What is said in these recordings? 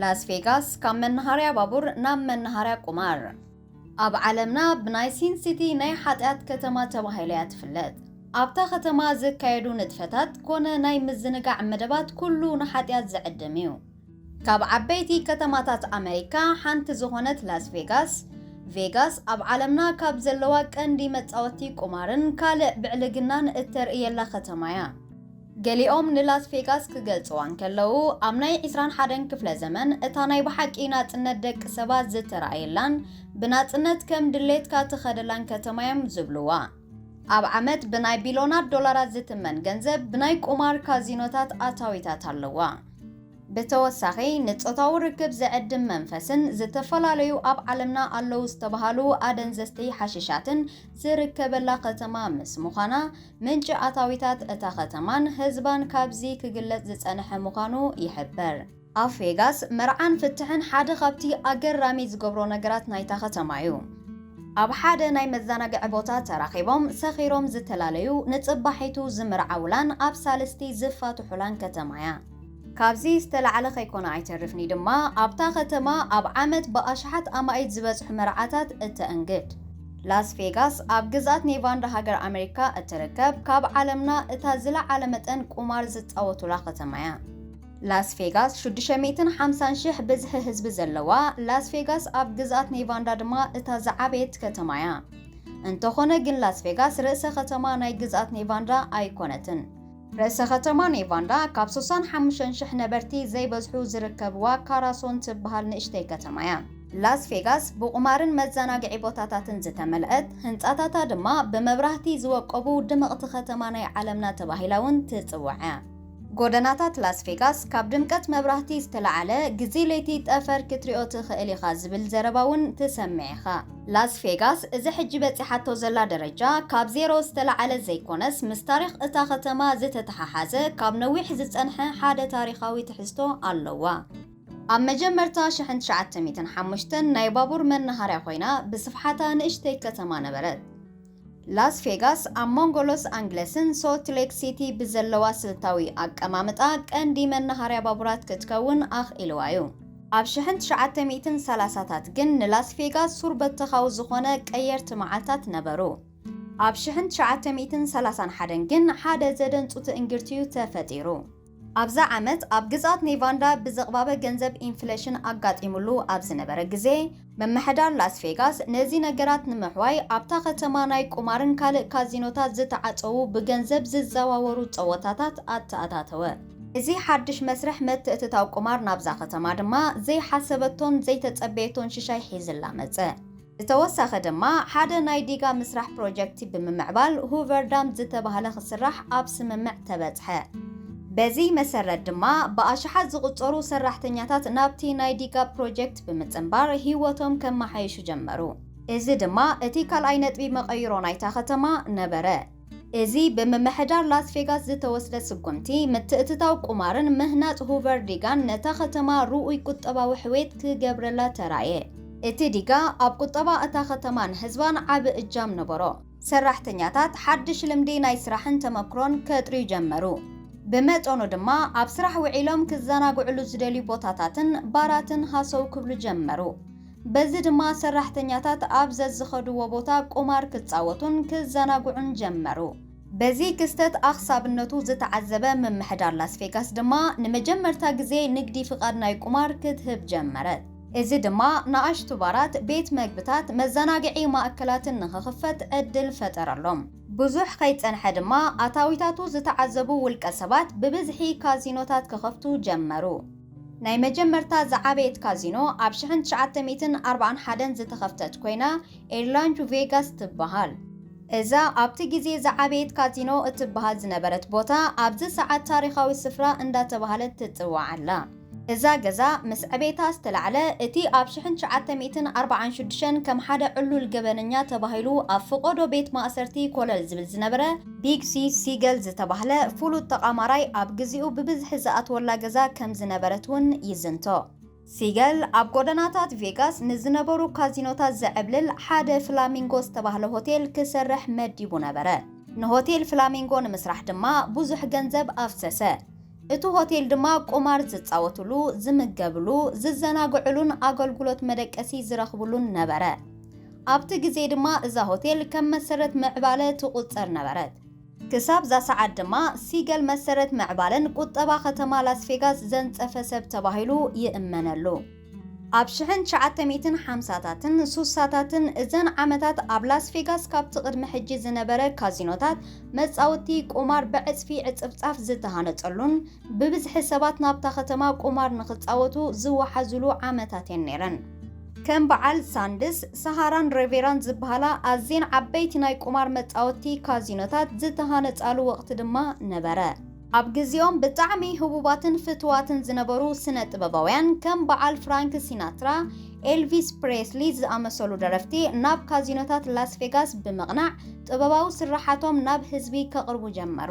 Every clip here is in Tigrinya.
ላስ ቬጋስ፣ ካብ መናሃርያ ባቡር ናብ መናሃርያ ቁማር። ኣብ ዓለምና ብናይ ሲን ሲቲ ናይ ሓጢኣት ከተማ ተባሂላ እያ ትፍለጥ። ኣብታ ከተማ ዝካየዱ ንጥፈታት ኮነ ናይ ምዝንጋዕ መደባት ኩሉ ንሓጢኣት ዝዕድም እዩ። ካብ ዓበይቲ ከተማታት ኣመሪካ ሓንቲ ዝኾነት ላስ ቬጋስ፣ ቬጋስ ኣብ ዓለምና ካብ ዘለዋ ቀንዲ መጻወቲ ቁማርን ካልእ ብዕልግናን እተርእየላ ከተማ እያ። ገሊኦም ንላስ ቬጋስ ክገልጽዋ እንከለዉ፣ ኣብ ናይ ዒስራን ሓደን ክፍለ ዘመን እታ ናይ ብሓቂ ናጽነት ደቂ ሰባት ዝተራእየላን ብናጽነት ከም ድሌትካ ትኸደላን ከተማ እዮም ዝብልዋ። ኣብ ዓመት ብናይ ቢሎናት ዶላራት ዝትመን ገንዘብ ብናይ ቁማር ካዚኖታት ኣታዊታት ኣለዋ። ብተወሳኺ፣ ንጾታዊ ርክብ ዝዕድም መንፈስን ዝተፈላለዩ ኣብ ዓለምና ኣለዉ ዝተባሃሉ ኣደንዘዝቲ ሓሽሻትን ዝርከበላ ከተማ ምስ ምዃና፣ ምንጪ ኣታዊታት እታ ከተማን ህዝባን ካብዚ ክግለጽ ዝጸንሐ ምዃኑ ይሕበር። ኣብ ቬጋስ፣ መርዓን ፍትሕን ሓደ ካብቲ ኣገራሚ ዝገብሮ ነገራት ናይታ ከተማ እዩ። ኣብ ሓደ ናይ መዘናግዒ ቦታ ተራኺቦም ሰኺሮም ዝተፈላለዩ ንጽባሒቱ ዝምርዓውላን ኣብ ሳልስቲ ዝፋትሑላን ከተማ እያ። ካብዚ ዝተላዕለ ከይኮነ ኣይተርፍኒ ድማ፣ ኣብታ ከተማ ኣብ ዓመት ብኣሽሓት ኣማኢት ዝበጽሑ መርዓታት እተእንግድ። ላስ ቬጋስ ኣብ ግዝኣት ኔቫንዳ ሃገር ኣመሪካ እትርከብ፣ ካብ ዓለምና እታ ዝለዓለ መጠን ቁማር ዝጻወቱላ ከተማ እያ። ላስ ቬጋስ ሽዱሽተ ሚእትን ሓምሳን ሽሕ ብዝሒ ህዝቢ ዘለዋ፣ ላስ ቬጋስ ኣብ ግዝኣት ኔቫንዳ ድማ እታ ዝዓበየት ከተማ እያ። እንተኾነ ግን፣ ላስ ቬጋስ ርእሰ ከተማ ናይ ግዝኣት ኔቫንዳ ኣይኮነትን። ርእሰ ከተማ ኔቫንዳ ካብ ስሳን ሓሙሽተን ሽሕ ነበርቲ ዘይበዝሑ ዝርከብዋ ካራሶን ትበሃል ንእሽተይ ከተማ እያ። ላስ ቬጋስ ብቁማርን መዘናግዒ ቦታታትን ዝተመልአት፣ ህንጻታታ ድማ ብመብራህቲ ዝወቀቡ ድምቕቲ ከተማ ናይ ዓለምና ተባሂላ እውን ትጽዋዕ እያ። ጎደናታት ላስ ቬጋስ ካብ ድምቀት መብራህቲ ዝተላዓለ፣ ግዜ ለይቲ ጠፈር ክትሪኦ ትኽእል ኢኻ ዝብል ዘረባ እውን ትሰምዕ ኢኻ። ላስ ቬጋስ እዚ ሕጂ በጺሓቶ ዘላ ደረጃ ካብ ዜሮ ዝተላዓለ ዘይኮነስ፣ ምስ ታሪኽ እታ ከተማ ዝተተሓሓዘ ካብ ነዊሕ ዝጸንሐ ሓደ ታሪኻዊ ትሕዝቶ ኣለዋ። ኣብ መጀመርታ ሽሕን ትሽዓተ ሚእትን ሓሙሽተን ናይ ባቡር መናሃርያ ኮይና፣ ብስፍሓታ ንእሽተይ ከተማ ነበረት። ላስ ቬጋስ ኣብ መንጎ ሎስ ኣንግለስን ሶልት ሌክ ሲቲ ብዘለዋ ስልታዊ ኣቀማምጣ ቀንዲ መናሃርያ ባቡራት ክትከውን ኣኽኢልዋ እዩ። ኣብ ሽሕን ትሽዓተ ሚእትን ሰላሳታት ግን ንላስ ቬጋስ ሱር በተኻዊ ዝኾነ ቀየርቲ መዓልታት ነበሩ። ኣብ ሽሕን ትሽዓተ ሚእትን ሰላሳን ሓደን ግን ሓደ ዘደንጹ ትእንግርትዩ ተፈጢሩ። ኣብዛ ዓመት ኣብ ግዝኣት ኔቫንዳ ብዝቕባበ ገንዘብ ኢንፍሌሽን ኣጋጢሙሉ ኣብ ዝነበረ ግዜ፣ ምምሕዳር ላስ ቬጋስ ነዚ ነገራት ንምሕዋይ ኣብታ ከተማ ናይ ቁማርን ካልእ ካዚኖታት ዝተዓጸዉ ብገንዘብ ዝዘዋወሩ ጸወታታት ኣተኣታተወ። እዚ ሓድሽ መስርሕ ምትእትታው ቁማር ናብዛ ከተማ ድማ ዘይሓሰበቶን ዘይተጸበየቶን ሽሻይ ሒዝላ መጸ። ብተወሳኺ ድማ ሓደ ናይ ዲጋ ምስራሕ ፕሮጀክት ብምምዕባል ሁቨር ዳም ዝተባህለ ክስራሕ ኣብ ስምምዕ ተበጽሐ። በዚ መሰረት ድማ ብኣሽሓት ዝቑጸሩ ሰራሕተኛታት ናብቲ ናይ ዲጋ ፕሮጀክት ብምጽንባር ህይወቶም ከመሓይሹ ጀመሩ። እዚ ድማ እቲ ካልኣይ ነጥቢ መቐይሮ ናይታ ከተማ ነበረ። እዚ ብምምሕዳር ላስ ቬጋስ ዝተወስደ ስጉምቲ፣ ምትእትታው ቁማርን ምህናጽ ሁቨር ዲጋን ነታ ከተማ ርኡይ ቁጠባዊ ሕውየት ክገብረላ ተራእየ። እቲ ዲጋ ኣብ ቁጠባ እታ ከተማን ህዝባን ዓቢ እጃም ነበሮ። ሰራሕተኛታት ሓድሽ ልምዲ ናይ ስራሕን ተመክሮን ከጥርዩ ጀመሩ። ብመጠኑ ድማ ኣብ ስራሕ ውዒሎም ክዘናግዕሉ ዝደልዩ ቦታታትን ባራትን ሃሰው ክብሉ ጀመሩ። በዚ ድማ ሰራሕተኛታት ኣብ ዘዝኸድዎ ቦታ ቁማር ክጻወቱን ክዘናግዑን ጀመሩ። በዚ ክስተት ኣኽሳብነቱ ዝተዓዘበ ምምሕዳር ላስ ቬጋስ ድማ ንመጀመርታ ግዜ ንግዲ ፍቓድ ናይ ቁማር ክትህብ ጀመረት። እዚ ድማ ንኣሽቱ ባራት፣ ቤት መግብታት፣ መዘናግዒ ማእከላትን ንኽኽፈት ዕድል ፈጠረሎም። ብዙሕ ከይጸንሐ ድማ ኣታዊታቱ ዝተዓዘቡ ውልቀ ሰባት ብብዝሒ ካዚኖታት ክኸፍቱ ጀመሩ። ናይ መጀመርታ ዝዓበየት ካዚኖ ኣብ ሽሕን ትሽዓተ ሚእትን ኣርባዓን ሓደን ዝተኸፍተት ኮይና፣ ኤርላንድ ቬጋስ ትበሃል። እዛ ኣብቲ ግዜ ዝዓበየት ካዚኖ እትበሃል ዝነበረት ቦታ ኣብዚ ሰዓት ታሪኻዊ ስፍራ እንዳተባህለት ትጽዋዕ ኣላ። እዛ ገዛ ምስ ዕቤታ ዝተላዕለ፣ እቲ ኣብ ሽሕን ትሽዓተ ሚእትን ኣርባዓን ሽዱሽተን ከም ሓደ ዕሉል ገበነኛ ተባሂሉ ኣብ ፍቖዶ ቤት ማእሰርቲ ኮለል ዝብል ዝነበረ ቢግሲ ሲገል ዝተባህለ ፍሉጥ ተቓማራይ ኣብ ግዚኡ ብብዝሒ ዝኣትወላ ገዛ ከም ዝነበረት እውን ይዝንቶ። ሲገል ኣብ ጎደናታት ቬጋስ ንዝነበሩ ካዚኖታት ዘዕብልል ሓደ ፍላሚንጎ ዝተባህለ ሆቴል ክሰርሕ መዲቡ ነበረ። ንሆቴል ፍላሚንጎ ንምስራሕ ድማ ብዙሕ ገንዘብ ኣፍሰሰ። እቲ ሆቴል ድማ ቁማር ዝጻወትሉ፣ ዝምገብሉ፣ ዝዘናግዕሉን ኣገልግሎት መደቀሲ ዝረኽብሉን ነበረ። ኣብቲ ግዜ ድማ እዛ ሆቴል ከም መሰረት ምዕባለ ትቑጸር ነበረት። ክሳብ እዛ ሰዓት ድማ ሲገል መሰረት ምዕባለን ቁጠባ ከተማ ላስ ቬጋስ ዘንጸፈ ሰብ ተባሂሉ ይእመነሉ። ኣብ ሽሕን ትሽዓተ ሚእትን ሓምሳታትን ሱሳታትን እዘን ዓመታት ኣብ ላስ ቬጋስ ካብቲ ቅድሚ ሕጂ ዝነበረ ካዚኖታት መጻወቲ ቁማር ብዕጽፊ ዕጽፍጻፍ ዝተሃነጸሉን ብብዝሒ ሰባት ናብታ ከተማ ቁማር ንኽጻወቱ ዝወሓዙሉ ዓመታት እየን ነይረን። ከም በዓል ሳንድስ፣ ሰሃራን ሬቬራን ዝበሃላ ኣዝየን ዓበይቲ ናይ ቁማር መጻወቲ ካዚኖታት ዝተሃነጻሉ ወቕቲ ድማ ነበረ። ኣብ ግዜኦም ብጣዕሚ ህቡባትን ፍትዋትን ዝነበሩ ስነ ጥበባውያን ከም በዓል ፍራንክ ሲናትራ፣ ኤልቪስ ፕሬስሊ ዝኣመሰሉ ደረፍቲ ናብ ካዚኖታት ላስ ቬጋስ ብምቕናዕ ጥበባዊ ስርሓቶም ናብ ህዝቢ ከቕርቡ ጀመሩ።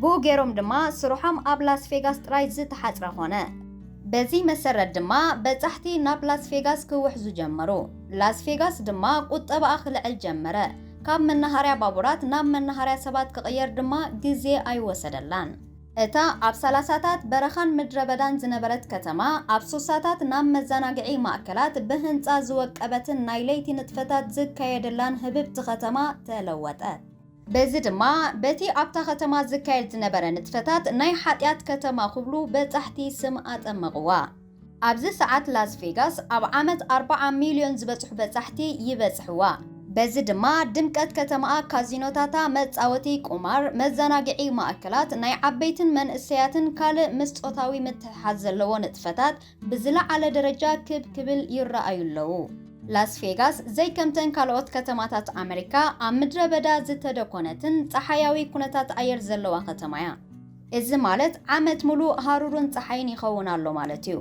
ብኡ ገይሮም ድማ ስርሖም ኣብ ላስ ቬጋስ ጥራይ ዝተሓጽረ ኾነ። በዚ መሰረት ድማ በጻሕቲ ናብ ላስ ቬጋስ ክውሕዙ ጀመሩ። ላስ ቬጋስ ድማ ቁጠባኣ ክልዕል ጀመረ። ካብ መናሃርያ ባቡራት ናብ መናሃርያ ሰባት ክቕየር ድማ ግዜ ኣይወሰደላን። እታ ኣብ ሰላሳታት በረኻን ምድረ በዳን ዝነበረት ከተማ ኣብ ሱሳታት ናብ መዘናግዒ ማእከላት ብህንጻ ዝወቀበትን ናይ ለይቲ ንጥፈታት ዝካየደላን ህብብቲ ከተማ ተለወጠት። በዚ ድማ በቲ ኣብታ ከተማ ዝካየድ ዝነበረ ንጥፈታት ናይ ሓጢኣት ከተማ ክብሉ በጻሕቲ ስም ኣጠመቕዋ። ኣብዚ ሰዓት ላስ ቬጋስ ኣብ ዓመት ኣርብዓ ሚልዮን ዝበጽሑ በጻሕቲ ይበጽሕዋ። በዚ ድማ ድምቀት ከተማኣ፣ ካዚኖታታ፣ መጻወቲ ቁማር፣ መዘናግዒ ማእከላት፣ ናይ ዓበይትን መንእሰያትን ካልእ ምስ ጾታዊ ምትሕሓዝ ዘለዎ ንጥፈታት ብዝለዓለ ደረጃ ክብ ክብል ይረኣዩ ኣለዉ። ላስ ቬጋስ ዘይከምተን ካልኦት ከተማታት ኣመሪካ ኣብ ምድረ በዳ ዝተደኮነትን ጸሓያዊ ኩነታት ኣየር ዘለዋ ከተማ እያ። እዚ ማለት ዓመት ሙሉእ ሃሩርን ጸሓይን ይኸውን ኣሎ ማለት እዩ።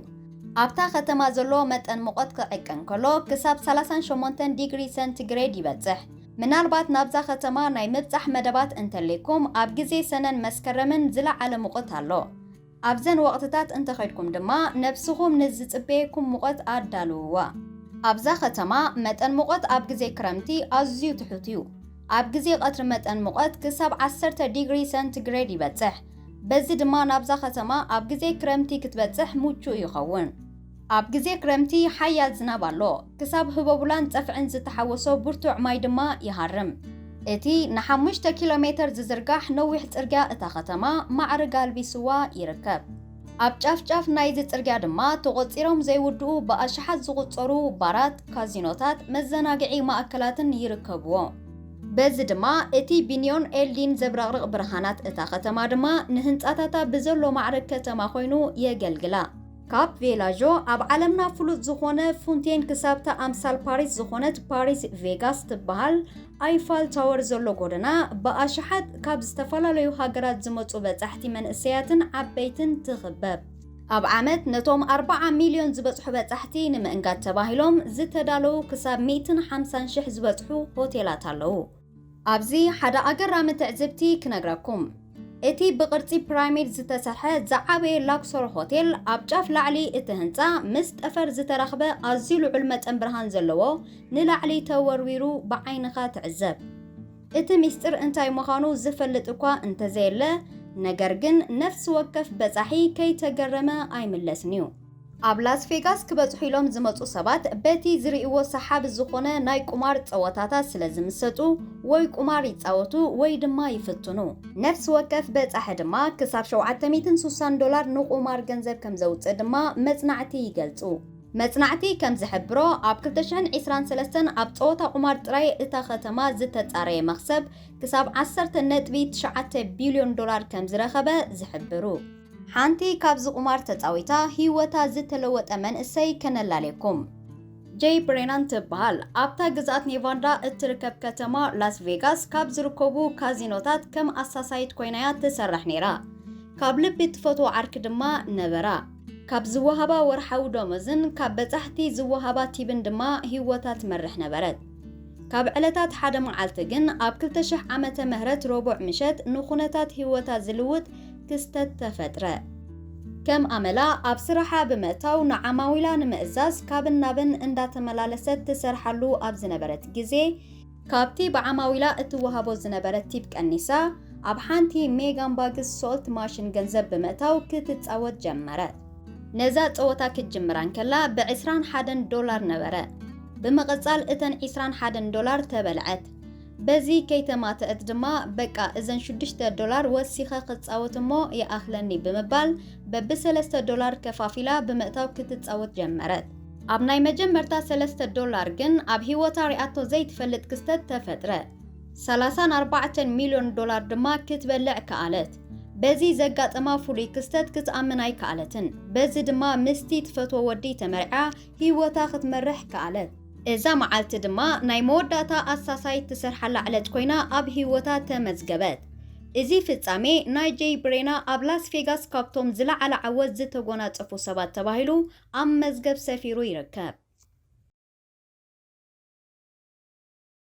ኣብታ ከተማ ዘሎ መጠን ሙቐት ክዕቀን ከሎ ክሳብ ሰላሳን ሸሞንተን ዲግሪ ሰንቲግሬድ ይበጽሕ። ምናልባት ናብዛ ከተማ ናይ ምብጻሕ መደባት እንተልይኩም ኣብ ግዜ ሰነን መስከረምን ዝለዓለ ሙቐት ኣሎ። ኣብዘን ወቕትታት እንተኸድኩም ድማ ነብስኹም ንዝጽበየኩም ሙቐት ኣዳልውዋ። ኣብዛ ከተማ መጠን ሙቐት ኣብ ግዜ ክረምቲ ኣዝዩ ትሑት እዩ። ኣብ ግዜ ቀትሪ መጠን ሙቐት ክሳብ ዓሰርተ ዲግሪ ሰንቲግሬድ ይበጽሕ። በዚ ድማ ናብዛ ከተማ ኣብ ግዜ ክረምቲ ክትበጽሕ ምቹእ ይኸውን። ኣብ ግዜ ክረምቲ ሓያል ዝናብ ኣሎ። ክሳብ ህቦቡላን ጸፍዕን ዝተሓወሶ ብርቱዕ ማይ ድማ ይሃርም። እቲ ንሓሙሽተ ኪሎ ሜተር ዝዝርጋሕ ነዊሕ ጽርግያ እታ ከተማ ማዕርግ ኣልቢስዋ ይርከብ። ኣብ ጫፍ ጫፍ ናይዚ ጽርግያ ድማ ተቖጺሮም ዘይውድኡ ብኣሽሓት ዝቑጸሩ ባራት፣ ካዚኖታት፣ መዘናግዒ ማእከላትን ይርከብዎ። በዚ ድማ እቲ ብኒዮን ኤልኢዲን ዘብረቕርቕ ብርሃናት እታ ከተማ ድማ ንህንጻታታ ብዘሎ ማዕርግ ከተማ ኮይኑ የገልግላ። ካብ ቬላዦ ኣብ ዓለምና ፍሉጥ ዝኾነ ፉንቴን ክሳብታ ኣምሳል ፓሪስ ዝኾነት ፓሪስ ቬጋስ ትበሃል ኣይፋል ታወር ዘሎ ጎደና ብኣሽሓት ካብ ዝተፈላለዩ ሃገራት ዝመጹ በጻሕቲ መንእሰያትን ዓበይትን ትኽበብ። ኣብ ዓመት ነቶም ኣርብዓ ሚልዮን ዝበጽሑ በጻሕቲ ንምእንጋድ ተባሂሎም ዝተዳለዉ ክሳብ ሚእትን ሓምሳን ሽሕ ዝበጽሑ ሆቴላት ኣለዉ። ኣብዚ ሓደ ኣገራሚ ትዕዝብቲ ክነግረኩም። እቲ ብቅርጺ ፒራሚድ ዝተሰርሐ ዝዓበየ ላክሶር ሆቴል ኣብ ጫፍ ላዕሊ እቲ ህንጻ ምስ ጠፈር ዝተራኽበ ኣዝዩ ልዑል መጠን ብርሃን ዘለዎ ንላዕሊ ተወርዊሩ ብዓይንኻ ትዕዘብ። እቲ ሚስጥር እንታይ ምዃኑ ዝፈልጥ እኳ እንተዘየለ፣ ነገር ግን ነፍሲ ወከፍ በጻሒ ከይተገረመ ኣይምለስን እዩ። ኣብ ላስ ቬጋስ ክበጽሑ ኢሎም ዝመጹ ሰባት በቲ ዝርእይዎ ሰሓቢ ዝኾነ ናይ ቁማር ጸወታታት ስለ ዝምሰጡ ወይ ቁማር ይጻወቱ ወይ ድማ ይፍትኑ። ነፍሲ ወከፍ በጻሒ ድማ ክሳብ ሸውዓተ ሚእትን ሱሳን ዶላር ንቁማር ገንዘብ ከም ዘውጽእ ድማ መጽናዕቲ ይገልጹ። መጽናዕቲ ከም ዝሕብሮ፣ ኣብ ክልተ ሽሕን ዕስራን ሰለስተን ኣብ ጸወታ ቁማር ጥራይ እታ ከተማ ዝተጻረየ መኽሰብ ክሳብ ዓሰርተ ነጥቢ ትሽዓተ ቢልዮን ዶላር ከም ዝረኸበ ዝሕብሩ። ሓንቲ ካብዚ ቁማር ተጻዊታ ህይወታ ዝተለወጠ መንእሰይ ከነላልየኩም። ጄይ ብሬናን ትበሃል። ኣብታ ግዝኣት ኔቫዳ እትርከብ ከተማ ላስ ቬጋስ ካብ ዝርከቡ ካዚኖታት ከም ኣሳሳይት ኮይናያ ትሰርሕ ነይራ። ካብ ልቢ ትፈትዎ ዓርኪ ድማ ነበራ። ካብ ዝወሃባ ወርሓዊ ደሞዝን ካብ በጻሕቲ ዝወሃባ ቲብን ድማ ህይወታ ትመርሕ ነበረት። ካብ ዕለታት ሓደ መዓልቲ ግን ኣብ ክልተ ሽሕ ዓመተ ምህረት ረቡዕ ምሸት ንኹነታት ህይወታ ዝልውጥ ክስተት ተፈጥረ። ከም ኣመላ ኣብ ስራሓ ብምእታው ንዓማዊላ ንምእዛዝ ካብን ናብን እንዳተመላለሰት ትሰርሓሉ ኣብ ዝነበረት ግዜ፣ ካብቲ ብዓማዊላ እትወሃቦ ዝነበረ ቲፕ ቀኒሳ፣ ኣብ ሓንቲ ሜጋን ባግስ ሶልት ማሽን ገንዘብ ብምእታው ክትጻወት ጀመረት። ነዛ ጸወታ ክትጅምራ እንከላ ብ ዕስራን ሓደን ዶላር ነበረ። ብምቕጻል እተን ዕስራን ሓደን ዶላር ተበልዐት። በዚ ከይተማተአት ድማ፣ በቃ እዘን ሽዱሽተ ዶላር ወሲኸ ክጻወት እሞ ይኣኽለኒ ብምባል፣ በብሰለስተ ዶላር ከፋፊላ ብምእታው ክትጻወት ጀመረት። ኣብ ናይ መጀመርታ ሰለስተ ዶላር ግን ኣብ ህይወታ ሪኣቶ ዘይትፈልጥ ክስተት ተፈጥረ። ሰላሳን ኣርባዕተን ሚልዮን ዶላር ድማ ክትበልዕ ከኣለት። በዚ ዘጋጠማ ፍሉይ ክስተት ክትኣምን ኣይከኣለትን። በዚ ድማ ምስቲ ትፈትዎ ወዲ ተመርዓ ህይወታ ክትመርሕ ከኣለት። እዛ መዓልቲ ድማ ናይ መወዳእታ ኣሳሳይት ትሰርሓላ ዕለት ኮይና ኣብ ህይወታ ተመዝገበት። እዚ ፍጻሜ ናይ ጄይ ብሬና ኣብ ላስ ቬጋስ ካብቶም ዝለዓለ ዓወት ዝተጎናጸፉ ሰባት ተባሂሉ ኣብ መዝገብ ሰፊሩ ይርከብ።